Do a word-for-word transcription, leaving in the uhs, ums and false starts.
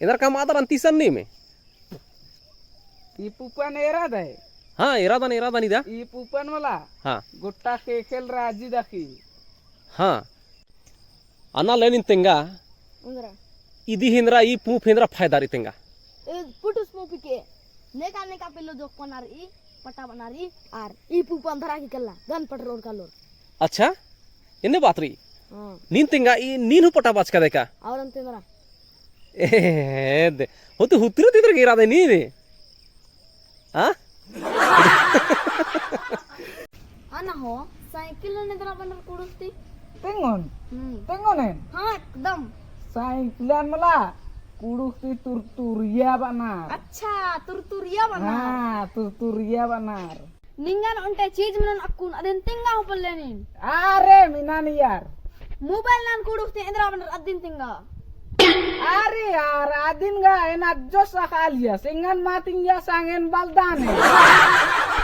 एन्दरा का मादर अन्ती सन्नी में। ई पुपन एरा दे। हाँ, एरा दन, एरा दन इदा। ई पुपन मला। हाँ। गोट्टा खेखेल राजी दखी। हाँ। अन्ना ले नीन तेंगा। एन्दरा। इदी ही एन्दरा, ई पूँप ही एन्दरा फायदा रई तेंगा। ए, पुटुस पूँप के। नेका नेका पेल्लो जोक्कनर ई, पटा बअनर ई, आर ई पूँपन धरा की कल्ला, गन पटरोर कालोर। अच्छा? एन्ने बात रई? हाँ। नीन तेंगा ई, नीन हूँ पटा बाचका देका? और अन्ते एन्दरा। ए, दे। हो तो हुतरे तितर गेरा दे नी दे। हाँ? अन्ना हो, साइकिल नू एन्दरा बअनर कुँड़ुख़ ती? तेंगोन? हम्म। तेंगोन एन? हाँ, एकदम। साइकिलन मला कुँड़ुख़ ती तुरतुरिया बअनर। अच्छा, तुरतुरिया बअनर। हाँ, तुरतुरिया बअनर। निंगन ओन्टे चीज मनन अक्कुन, अदिन तेंगा हूँ पल्ले नीन। अरे, मिनन यार। मोबाइल नन कुँड़ुख़ ती एन्दरा बअनर अदिन तेंगा। अरे यार, अदिन गा एन अज्जो सखालिया, सिंगन मा तिंगिया संग एन बलदान है।